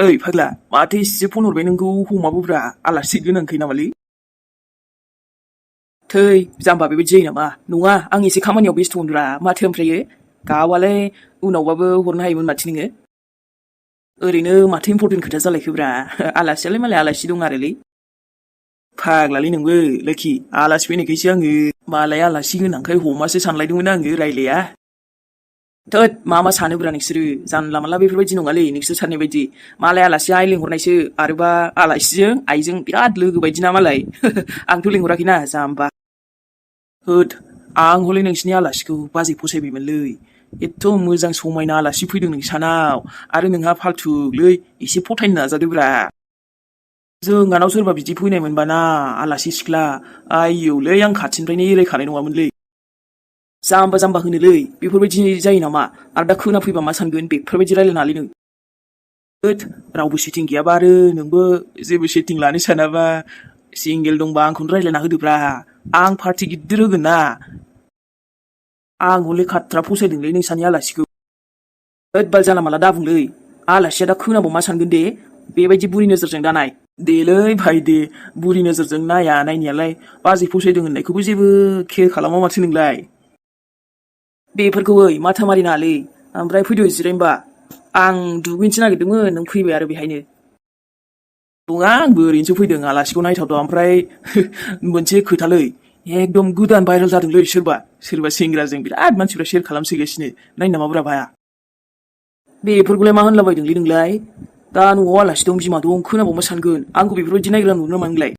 ओइ फाग्ला माथो एसे फन हरबाय नोंखौ हमाबोब्रा आलासि गोनांखै नामालै थै जाम्बा बेबायदि जायो नामा नङा आं एसे खामानियाव बेस्थ'मोनब्रा माथो ओमफ्रायो गावालाय उनावबाबो हरनो हायोमोन माथो नोङो ओरैनो माथो इम्पर्टेन्ट खोथा जालायखोब्रा आलासियालाय मालाय आलासि दं आरोलै फाग्लालै नोंबो लोखि आलासि फैनायखायसो आङो मालाय आलासि गोनांखाय हमासो सानलायदोंमोन आङो रायलाया थोद मा सानोब्रा नोंसोरो जानला मानला बेफोरबायदि नङालै नोंसोर साननाय बायदि मालाय आलासि आइ लिंहरनायसो आरोबा आलासिजों आइजों बिराद लोगो बायदि ना मालाय आंथ' लिंहराखैना जाम्बा होद आं हले नोंसिनि आलासिखौ बाजै फसायबायमोनलै एथ' मोजां समायना आलासि फैदों नोंसानाव आरो नोंहा फाल्थुलै एसे फथायनो नाजादोब्रा जोंहानाव सोरबा बिदि फैनाय मोनबाना आलासि सिख्ला आइयौलै आं खाथिनिफ्रायनो एरायखानाय नङामोनलै जाम्बा जाम्बा होनोलै बेफोरबायदि जायो नामा आरो दा खोनाफैबा मा सानगोन बेफोरबायदि रायलायनानै नों होद रावबो सेटिं गैयाबा आरो नोंबो जेबो सेटिं लानो सानाबा सिंगेल दंबा आंखौनो रायलायना होदोब्रा आं पार्टि गिदिर होगोन ना आं हले खाट्रा फसायदोंलै नोंसानि आलासिखौ होद बाल जानला माला दाबुंलै आलासिया दा खोनाबा मा सानगोन दे बेबायदि बुरि नोजोरजों दा नाय देलै भाइ दे बुरि नोजोरजों नाया नायनायालाय बाजै फसायदों होननायखौबो जेबो केयार खालामा माथो नोंलाय बेफोरखौ ओइ माथा मारि नाङालै ओमफ्राय फैदो जिरायनोबा आं दुगैनोसो नागिरदोंमोन नों फैबाय आरो बेहायनो नङा आंबो ओरैनोसो फैदों आलासिखौ नायथावथाव ओमफ्राय मोनसे खोथालै एकदम गोदान भाइरेल जादोंलै सोरबा सेंग्राजों बिराद मानसिफ्रा शेयार खालामसोगासिनो नायनो नामाब्रा भाया बेफोरखौलाय मा होनलाबायदोंलै नोंलाय दा न'आव आलासि दं बिमा दं खोनाबा मा सानगोन आंखौ बेफोरबायदि नायग्रा नुनो नामा नोंलाय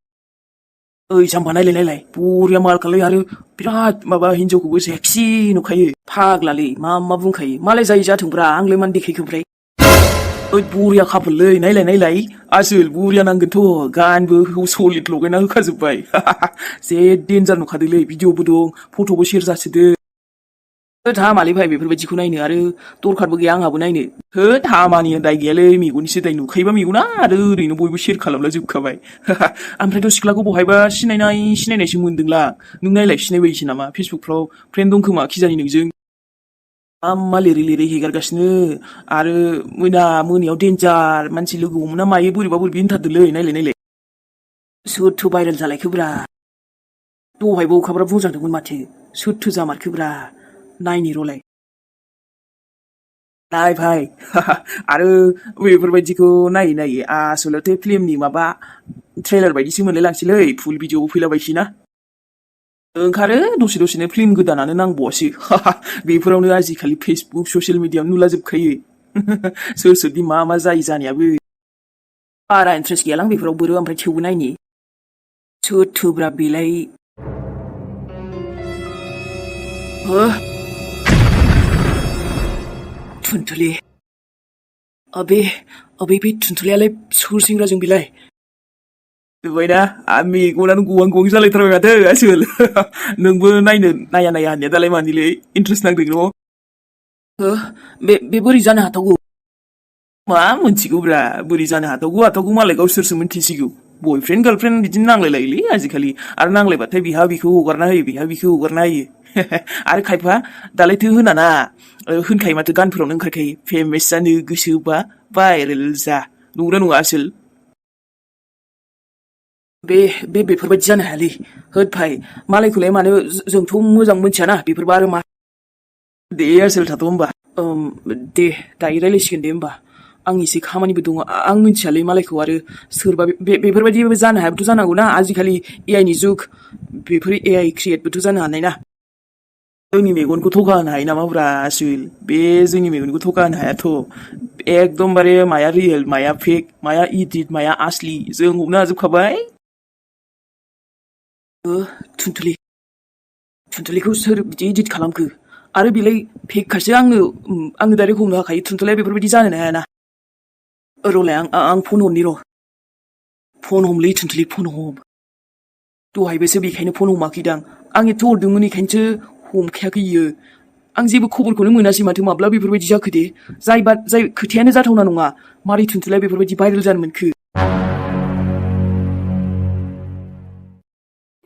ओइ जाम्बा नायलाय बरिया मालखालै आरो बिराद माबा हिनजावखौबो सेक्सि नुखायो फाग्लालै मा बुंखायो मालाय जायो जाथोंब्रा आंलाय मानो देखायखो ओमफ्राय ओइ बरिया खाफाललै नायलाय आसोल बरिया नांगोनथ' गानबो सलिड लगायना होखाजोब्बाय जे देन्जार नुखादोलै भिडिअबो दं फट'बो शेयार जासोदों होद हामालै भाइ बेफोरबायदिखौ नायनो आरो दरखारबो गैया आंहाबो नायनो होद हामानि दाय गैयालै मेगननिसो दाय नुखायोबा मेगना आरो ओरैनो बयबो शेयार खालामला जोबखाबाय ओमफ्रायथ' सिख्लाखौ बहायबा सिनायनायसो मोनदोंला नों नायलाय सिनायबायसो नामा फेसबुकफ्राव फ्रेन्ड दं खोमा खिजानि नोंजों मा लिरै हेगारगासिनो आरो मोनायाव देन्जार मानसि लोगो हमना मायो बोरैबा होनथारदोलै नायलाय सोरथो भाइरेल जालायखोब्रा दहायबो अखाब्रा बुंजादोंमोन माथो सोरथो जामारखोब्रा नायनि रलाय नाय भाइ आरो बेफोरबायदिखौ नायै आसलथे फिल्मनि माबा ट्रेलार बायदिसो मोनलाय लांसैलै फुल भिडिअबो फैलाबायसै ना ओंखारो दसेनो फिल्म गोदानानो नांबावासो बेफोरावनो आजिखालि फेसबुक ससियेल मिडियाआव नुलाजोबखायो सोरदि मा जायो जानायाबो बारा इन्ट्रेस्ट गैयालां बेफोराव बोरो ओमफ्राय थेवबो नायनि सोरथोब्रा बेलाय थुनथुलि अबे बे थुनथुलियालाय सोर सेंग्राजों बेलाय नुबायना मेगनानो गवां जालायथारबाय माथो आसोल नोंबो नाया होननाया दालाय मानिलै इन्ट्रेस्ट नांदों न' बे बोरै जानो हाथावगौ मा मोनथिगौब्रा बोरै जानो हाथावगौ मालाय गावसोरसो मिन्थिसिगौ बयफ्रेन्ड गार्लफ्रेन्ड बिदिनो नांलायलायोलै आजिखालि आरो नांलायबाथाय बिहा बिखौ हगारना होयो आरो खायफा दालायथो होनाना होनखायो माथो गानफोरावनो ओंखारखायो फेमास जानो गोसोबा भाइरेल जा नंगौना नङा आसोल बेफोरबायदि जानो हायालै होद भाइ मालायखौलाय मानो जोंथ' मोजां मोनथियाना बेफोरबा आरो मा दे आसोल थाथ' होमबा दे दायो रायलायसिगोन दे होमबा आं एसे खामानिबो दङ आं मिन्थियालै मालायखौ आरो सोरबा बेफोरबायदिबो जानो हायाबोथ' जानांगौ ना आजिखालि AI नि जुग बेफोर AI क्रियेटबोथ' जानो हानाय ना जोंनि मेगनखौ थगा होनो हायो नामाब्रा आसोल बे जोंनि मेगनखौ थगा होनो हायाथ' एकदमबारे माया रियेल माया फेक माया इडिट माया आसलि जों हमनो हाजोबखाबाय थुनथुलिखौ सोर बिदि इडिट खालामखो आरो बेलाय फेकखासो आङो डाइरेक्ट हमनो हाखायो थुनथुलिया बेफोरबायदि जानो हायाना रलाय आं फन हरनि र' फन हमलै थुनथुलि फन हम दहायबोसो बेखायनो फन हमाखैदां आं एथ' हरदोंमोन बेखायनोसो हमखायाखै इयो आं जेबो खबरखौनो मोनासै माथो माब्ला बेफोरबायदि जाखो दे जाय खोथायानो जाथावना नङा मारै थुनथुलिया बेफोरबायदि भाइरेल जानो मोनखो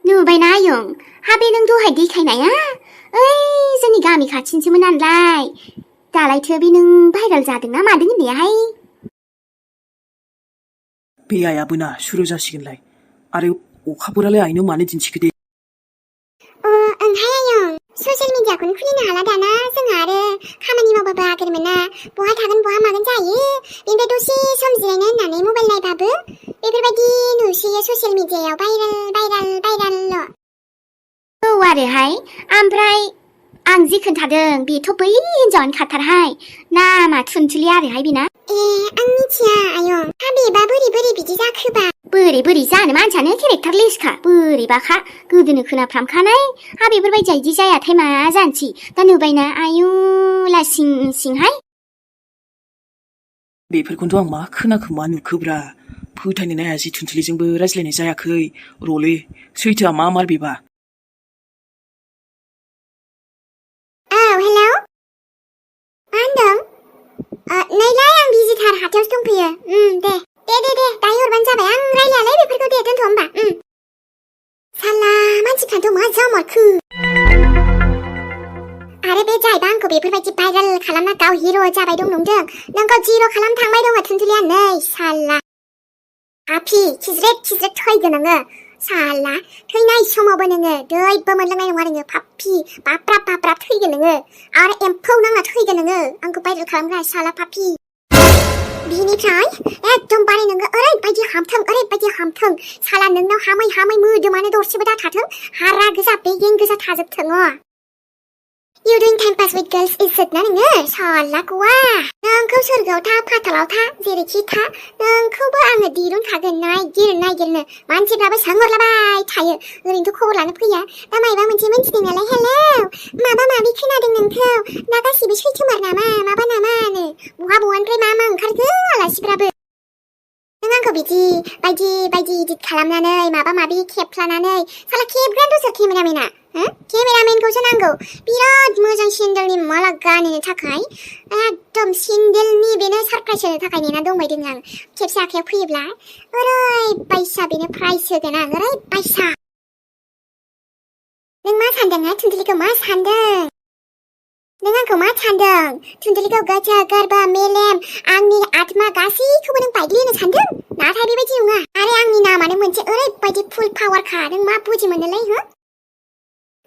नुबायना आयं हाबे नों दहाय देखायनाया ओइ जोंनि गामि खाथिनिसोमोन नालाय दालायथो बे नों भाइरेल जादोंना मादों होननायाहाय बे आइयाबोना सुरु जासिगोनलाय आरो अखाफोरालाय आइनो मानो दिन्थिखो दे ओंहाय आयं ससियेल मिडियाखौनो खुलिनो हाला दाना जोंहा आरो खामानि मावबाबो आगोर मोना बहा थागोन बहा मागोन जायो बेनिफ्राय दसे सम जिरायनो होननानै मबाइल नायबाबो बेफोरबायदि नुसोयो ससियेल मिडियायाव भाइरेल औ आरोहाय ओमफ्राय आं जि खोन्थादों बेथ' बै हिन्जावानो खाथारहाय नामा थुनथुलि आरोहाय बेना आं मिथिया आयं बेबा बोरै बिदि जाखोबा बोरै जानो मानसियानो केरेक्टारलेसखा बोरैबाखा गोदोनो खोनाफ्रामखानाय बेफोरबायदिया इदि जायाथाय मा जानोसै दा नुबायना आयु लासिंहाय बेफोरखौनोथ' आं मा खोनाखो मा नुखोब्रा फोथायनोनो हायासै थुनथुलिजोंबो रायज्लायनाय जायाखै रलै सैथोआ मा मार बेबा हेलौ मा होनदों नैलाय आं बिजिथार हाथायावसो दंफैयो दे दायो हरबानो जाबाय आं रायलायालै बेफोरखौ दे दोनथ' होमबा साला मानसिफ्राथ' मा जामारखो आरो बे जाहैबा आंखौ बेफोरबायदि भाइरेल खालामना गाव हिर' जाबाय दं नंदों नोंखौ जिर' खालाम थांबाय दङ थुनथुलिया नै साला हाफि खिज्रेद थैगोन नोङो साला थैनाय समावबो नोङो दैबो मोनलोंनाय नङा नोङो फाफि बाब्राब थैगोन नोङो आरो एम्फौ नांना थैगोन नोङो आंखौ भाइरेल खालामग्रा साला फाफि बिनिफ्राय एकदमबारे नोङो ओरैबायदि हामथों साला नोंनाव हामै मोदोमानो दरसेबो दाथाथों हारा गोजा बेगें गोजा थाजोबथों You doing time pass with girls इज्जत ना नोङो साला गवा नोंखौ सोरगोआव था फातालाव था जेरैखि था नोंखौबो आङो दिरुनखागोन नायगिरनो मानसिफ्राबो सोंहरलाबाय थायो ओरैनोथ' खबर लानो फैया दा मायबा मोनसे मोनथिदों नालाय हेलौ माबा माबि खोनादों नोंखौ दा गासिबो सैथोमार नामा माबा नामानो बहानिफ्राय मा ओंखारखो आलासिफ्राबो नों आंखौ बिदि बायदि इदिट खालामनानै माबा माबि खेबफ्लानानै साला खेबग्रायानो दस्रा केमेरामेना केमेरामेनखौसो नांगौ बिराद मोजां सेन्देलनि माला गानहोनो थाखाय एकदम सेन्देलनि बेनो सारप्राइज होनो थाखाय नेना दंबाय दङ आं खेबसे आखायाव फैयोब्ला ओरैबायसा बेनो प्राइज होगोन आं ओरैबायसा नों मा सानदों थुनथुलिखौ मा सानदों नों आंखौ मा सानदों थुनथुलिखौ गोसो गोरबो मेलेम आंनि आत्मा गासैखौबो नों बायग्लि होनो सानदों नाथाय बेबायदि नङा आरो आंनि नामानो मोनसे ओरैबायदि फुल पावारखा नों मा बुजि मोनोलै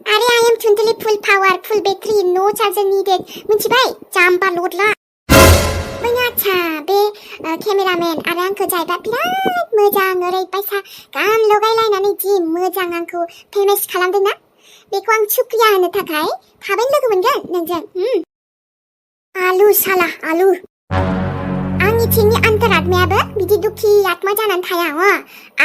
आरे I am थुनथुलि फुल पावार फुल बेटारि नो चार्जर निडेड मिथिबाय जाम्बा लदला बैनो आच्छा बे केमेरामेन आरो आंखौ जायबा बिराद मोजां ओरैबायसा गान लगायलायनानै जि मोजां आंखौ फेमास खालामदोंना बेखौ आं शुक्रिया होनो थाखाय थाबैनो लोगो मोनगोन नोंजों आलु साला आलु आंनि थिंनि आन्तरात्मायाबो बिदि दुखि आत्मा जानानै थाया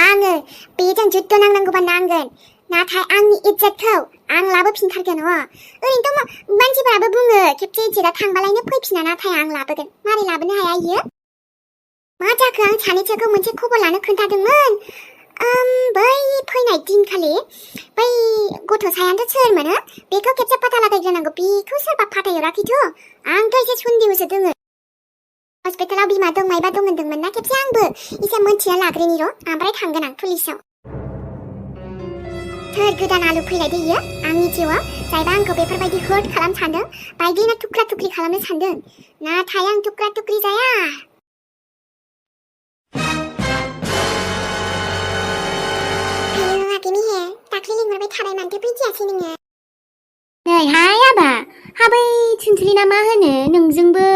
आङो बेजों जुद्ध नांनांगौबा नांगोन नाथाय आंनि इज्जतखौ आं लाबोफिनथारगोन ओरैनोथ' मानसिफोराबो बुङो खेबसे इज्जतआ थांबालायनो फैफिना नाथाय आं लाबोगोन मारै लाबोनो हाया इयो मा जाखो आं सानैसोखौ मोनसे खबर लानो खोन्थादोंमोन बै फैनाय दिनखालि बै गथ'सायानोथ' सोरमोन बेखौ खेबसे फाथा लागायग्रोनांगौ बेखौ सोरबा फाथायहराखैथ' आंथ' एसे सन्देहसो दोङो हस्पिटालाव बिमा दं मायबा दं होनदोंमोन ना खेबसे आंबो एसे मोनथिना लाग्रोनि ओमफ्राय थांगोन आं पुलिसाव थोर गोदान आलु फैलायदो इयो आंनि जिउआव जायबा आंखौ बेफोरबायदि हर्ट खालाम सानदों बायदिना थुख्रा थुख्रि खालामनो सानदों नाथाय आं थुख्रा थुख्रि जाया आगैनिहे दाख्लै लिंहरबाय थाबाय मानोथो फैदियासै नोङो नै हाय आबा बै थुनथुलि ना मा होनो नोंजोंबो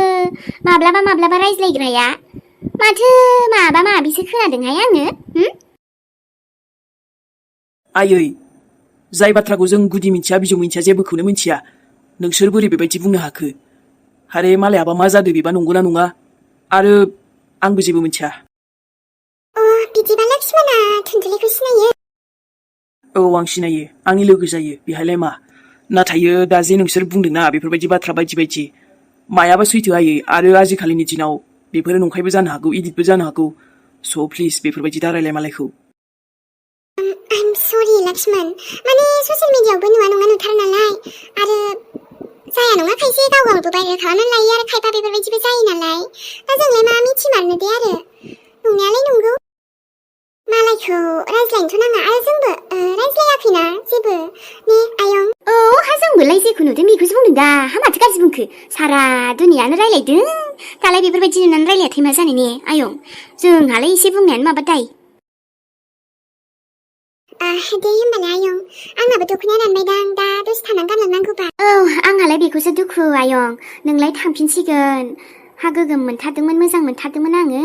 माब्लाबा रायज्लायग्राया माथो माबा माबिसो खोनादोंहाय आङो आयै जाय बाथ्राखौ जों गुदि मिथिया बिजौ मिथिया जेबोखौनो मिथिया नोंसोर बोरै बेबायदि बुंनो हाखो आरे मालायाबा मा जादों बेबा नंगौना नङा आरो आंबो जेबो मिथिया बिदिबा लक्ष्मणा थुनथुलिखौ सिनायो औ आं सिनायो आंनि लोगो जायो बेहायलाय मा नाथाय दा जे नोंसोर बुंदोंना बेफोरबायदि बाथ्रा बायदि मायाबा सैथो आयै आरो आजिखालिनि दिनाव बेफोरो नंखायबो जानो हागौ इडिटबो जानो हागौ स' प्लिज बेफोरबायदि दारायलाय मालायखौ I'm sorry लक्ष्मण माने ससियेल मिडियायावबो नुवा नङा नुथारो नालाय आरो जाया नङा खायसे गाव गावबो भाइरेल खालामनानै लायो आरो खायफा बेफोरबायदिबो जायो नालाय दा जोंलाय मा मिथिमारनो दे आरो नंनायालाय नंगौ मालायखौ रायज्लायनोथ' नाङा आरो जोंबो रायज्लायाखैना जेबो ने आयं जोंबोलाय जेखौ नुदों बेखौसो बुंदों दा हा माथो गाज्रि बुंखो सारा दुनियानो रायलायदों दालाय बेफोरबायदि नुनानै रायलायाथाय मा जानो ने आयं जोंहालाय एसे बुंनायानो माबा दाय दे होमबालाय आयं आंनाबो दख'नाया रानबायदां दा दसे थानानै गानलांनांगौबा औ आंहालाय बेखौसो दुखु आयं नोंलाय थांफिनसिगोन हा गोगोम मोनथारदोंमोन मोजां मोनथारदोंमोन आङो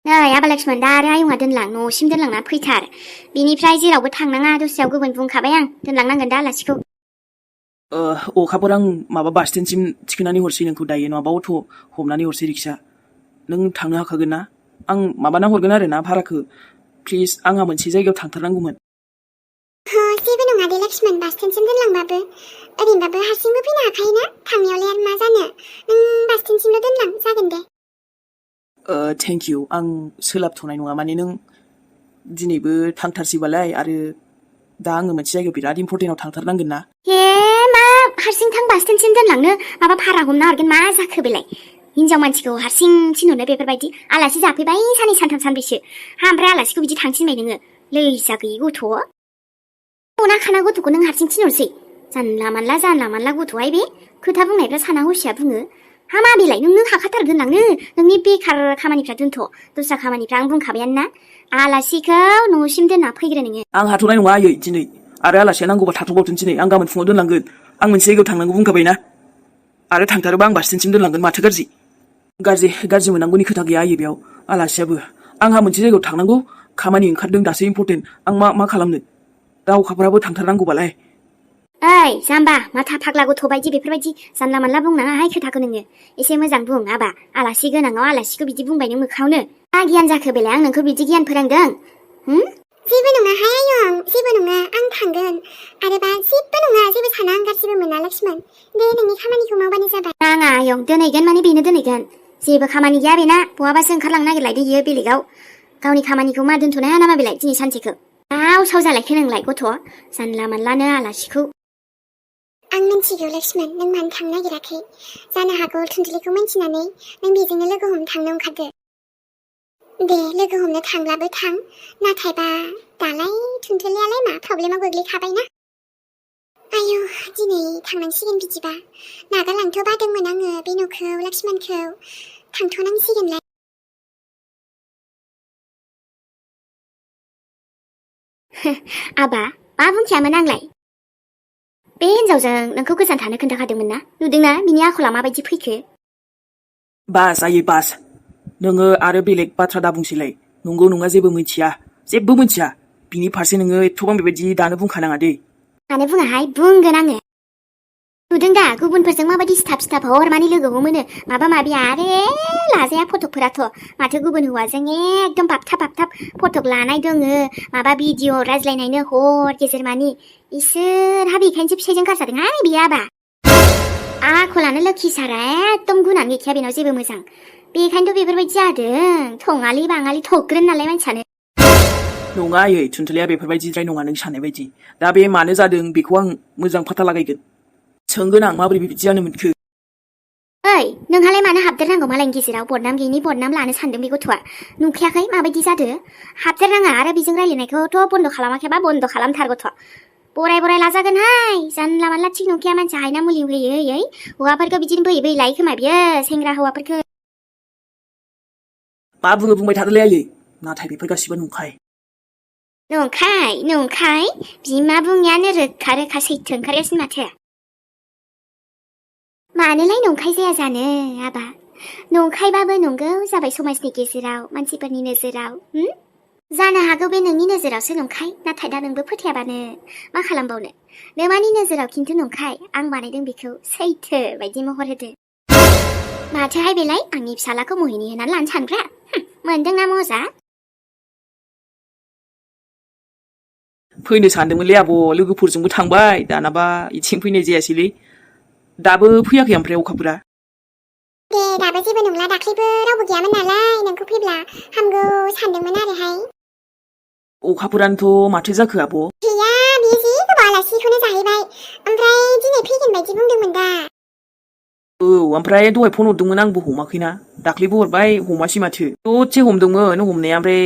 नै आबा लक्ष्मण दा आरो आयंआ दोनलां न'सिम दोनलांना फैथार बिनिफ्राय जेरावबो थांनाङा दस्रायाव गुबुन बुंखाबाय आं दोनलांनांगोन दा आलासिखौ अखाफोर आं माबा बास स्टेन्डसिम थिखोनानै हरसै नोंखौ दायो नङाबा अट' हमनानै हरसै रिक्सा नों थांनो हाखागोन ना आं माबाना हरगोन आरो ना भाराखौ प्लिज आंहा मोनसे जायगायाव थांथारनांगौमोन जेबो नङा दे लक्ष्मण बास स्टेन्डसिम दोनलांबाबो ओरैनोबाबो हारसिंबो फैनो हाखायोना थांनायावलाय आरो मा जानो नों बास स्टेन्डसिमल' दोनलां जागोन दे थेंक इउ आं सोलाबथ'नाय नङा माने नों दिनैबो थांथारसैबालाय आरो दा आङो मोनसे जायगायाव बिराद इम्परटेन्टआव थांथारनांगोन ना हे मा हारसिं थां बास स्टेन्डसिम दोनलांनो माबा भारा हमना हरगोन मा जाखो बेलाय हिनजाव मानसिखौ हारसिं थिनहरनो बेफोरबायदि आलासि जाफैबाय सानै सानथाम सानब्रैसो हा ओमफ्राय आलासिखौ बिदि थांथिनबाय नोङो लैजा गैयि गथ' अना खाना गथ'खौ नों हारसिं थिनहरसै जानला मानला गथ'हाय बे खोथा बुंनायफ्रा साना हसिया बुङो हा मा बेलाय नों हाखाथारगोन लांनो नोंनि बेखार खामानिफ्रा दोनथ' दस्रा खामानिफ्रा आं बुंखाबायानो ना आलासिखौ न'सिम दोनना फैग्रो नोङो आं हाथ'नाय नङा आयै दिनै आरो आलासिया नांगौबा थाथ'बावथों दिनै आं गाबोन फुङाव दोनलांगोन आं मोनसे जायगायाव थांनांगौ बुंखाबायना आरो थांथारोबा आं बास स्टेन्डसिम दोनलांगोन माथो गाज्रि मोननांगौनि खोथा गैया आयै बेयाव आलासियाबो आंहा मोनसे जायगायाव थांनांगौ खामानि ओंखारदों दासो इम्परटेन्ट आं मा खालामनो दा अखाफोराबो थांथारनांगौबालाय ओइ जाम्बा माथा फाग्ला गथ' बायदि बेफोरबायदि जानला मानला बुंनाङाहाय खोथाखौ नोङो एसे मोजां बुं आबा आलासि गोनाङाव आलासिखौ बिदि बुंबाय नों मोखाङावनो मा गियान जाखो बेलाय आं नोंखौ बिदि गियान फोरोंदों जेबो नङाहाय आयं जेबो नङा आं थांगोन आरोबा जेबो नङा जेबो साना आं गाज्रिबो मोना लक्ष्मण दे नोंनि खामानिखौ मावबानो जाबाय नाङा आयं दोनहैगोन माने बेनो दोनहैगोन जेबो खामानि गैया बेना बहाबासो ओंखारलांनो नागिरलायदो बियो बेलेगाव गावनि खामानिखौ मा दोनथ'नो हाया नामा बेलाय दिनै सानसेखौ साव जालायखो नोंलाय गथ' जानला मानलानो आलासिखौ आं मिन्थिगौ लक्ष्मण नों मानो थांनो नागिराखै जानो हागौ थुनथुलिखौ मिन्थिनानै नों बेजोंनो लोगो हमनो थांनो ओंखारदो दे लोगो हमनो थांब्लाबो थां नाथायबा दालाय थुनथुलियालाय मा प्रब्लेमाव गोग्लैखाबायना आयौ दिनै थांनांसिगोन बिदिबा नागारलांथ' बादोंमोन आङो बे न'खौ लक्ष्मणखौ थांथ'नांसिगोनलाय आबा मा बुंखायामोन आंलाय बे हिनजावजों नोंखौ गोजान थानो खोन्थाखादोंमोन ना नुदोंना बिनि आखला माबायदि फैखो बास आयै बास नोङो आरो बेलेग बाथ्रा दा बुंसैलाय नंगौ नङा जेबो मिथिया बिनि फारसे नोङो एथ'बां बेबायदि दानो बुंखानाङा दे मानो बुङाहाय बुंगोन आङो नुदों दा गुबुनफोरजों माबायदि सिथाब हर मानि लोगो हमोनो माबा माबि आरो लाजाया फटकफोराथ' माथो गुबुन हौवाजों एकदम बाबथाब फटक लानाय दङो माबा भिडिअ रायज्लायनायनो हर गेजेर मानि इसोरहा बेखायनोसो फिसाइजों गारजादोंहाय बे आबा आखलानो लोखि सारा एकदम गुनानो गैखाया बेनाव जेबो मोजां बेखायनोथ' बेफोरबायदि जादों थङालि बाङालि थग्रोन नालाय मानसियानो नङा आयै थुनथुलिया बेफोरबायदिद्राय नङा नों साननाय बायदि दा बे मानो जादों बेखौ आं मोजां फाथा लागायगोन सोंगोन आं माबोरै बिदि जानो मोनखो ओइ नोंहालाय मानो हाबदेरनांगौ मालायनि गेजेराव बदनाम गैयिनि बदनाम लानो सानदों बे गथ'आ नुखायाखै माबायदि जादों हाबदेरनाङा आरो बेजों रायलायनायखौथ' बन्द' खालामाखैबा बन्द' खालामथार गथ' बराय लाजागोनहाय जानला मानला थिग नंखाया मानसिया हायना मुलि होयै हौवाफोरखौ बिदिनो बोयै लायो खोमा बियो सेंग्रा हौवाफोरखौ मा बुंबाय थादोलै आयै नाथाय बेफोर गासिबो नंखाय बिमा बुंनायानो रोखा सैथो ओंखारगासिनो माथो मानोलाय नंखाय जाया जानो आबा नंखायबाबो नंगौ जाबाय समाजनि गेजेराव मानसिफोरनि नोजोराव जानो हागौ बे नोंनि नोजोरावसो नंखाय नाथाय दा नोंबो फोथायाबानो मा खालामबावनो नोमानि नोजोराव खिन्थु नंखाय आं बानायदों बेखौ सैथो बायदि महर होदो माथोहाय बेलाय आंनि फिसालाखौ मोहिनी होनानै लानो सानग्रा मोनदोंना मजा फैनो सानदोंमोनलै आब' लोगोफोरजोंबो थांबाय दानाबा इथिं फैनाय जायासैलै दाबो फैयाखै ओमफ्राय अखाफोरा दे दाबो जेबो नंला दाख्लैबो रावबो गैयामोन नालाय नोंखौ फैब्ला हामगौ सानदोंमोन आरोहाय अखाफोरानोथ' माथो जाखो आब' गैया बियो जेबो आलासिखौनो जाहैबाय ओमफ्राय दिनै फैगोन बायदि बुंदोंमोन दा औ ओमफ्राय दहाय फन हरदोंमोन आंबो हमाखैना दाख्लैबो हरबाय हमासै माथो दसे हमदोंमोन हमनाया ओमफ्राय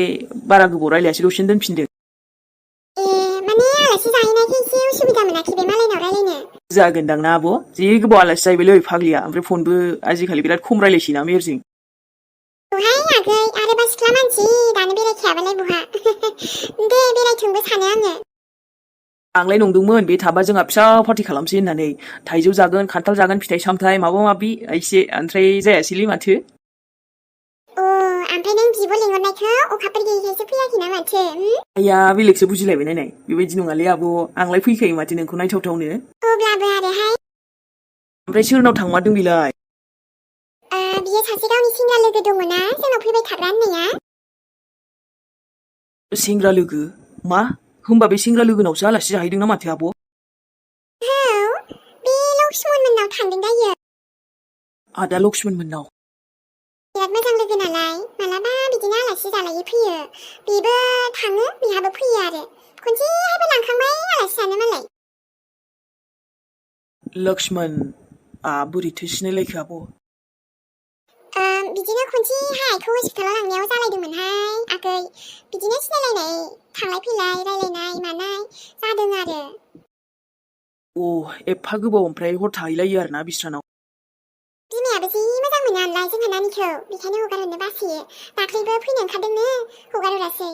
बारा गोबाव रायलायासै दसेनो दोनफिनदों माने आलासि जाहैनायखाय एसे सुबिदा मोनाखै बे मालायनाव रायलायनो जागोनदां ना आब' जि गोबाव आलासि जाहैबायलै फाग्लिया ओमफ्राय फनबो आजिखालि बिराद खम रायलायसै ना मेरजों औहाय आगै आरोबा सिख्ला मानसि दानो बेरायखायाबालाय बहा दे बेरायथोंबो सानो आङो आंलाय नंदोंमोन बे थाबा जोंहा फिसा पार्टि खालामसै होननानै थाइजौ जागोन खान्थाल जागोन फिथाइ सामथाइ माबा माबि एसे ओमफ्राय जायासैलै माथो ओमफ्राय नों बिब' लिंहरनायखौ अखाफोर गैयैखायसो फैयाखैना माथो आइया बेलेगसो बुजिलायबाय नायनाय बेबायदि नङालै आब' आंलाय फैखायो माथो नोंखौ नायथावथावनो अब्लाबो आरोहाय ओमफ्राय सोरनाव थांमारदों बेलाय बियो सासे गावनि सेंग्रा लोगो दङना जोंनाव फैबाय थाग्रा होननाया सेंग्रा लोगो मा होमबा बे सेंग्रा लोगोनावसो आलासि जाहैदों ना माथो आब' औ बे लक्ष्मण मोननाव थांदों दायो आदा लक्ष्मण मोननाव बिराद मोजां लोगो नालाय मालाबा बिदिनो आलासि जालायो फैयो बेबो थाङो बिहाबो फैयो आरो खनसेहायबो लांखांबाय आलासि जानो मालाय लक्ष्मण बोरैथो सिनायलायखो आब' बिदिनो खनसेहाय आइखौ हस्पिटालाव लांनायाव जालायदोंमोनहाय आगै बिदिनो सिनायलायनाय थांलाय फैलाय रायलायनाय मानाय जादों आरो एफा गोबाव ओमफ्राय हर थाहैलायो आरोना बिस्रानाव बिमायाबो जि मोजां मोनो आनलाय जोंहा नानिखौ बेखायनो हगार हरनो बासोयो दाख्लैबो फैनो ओंखारदोंनो हगार हरासै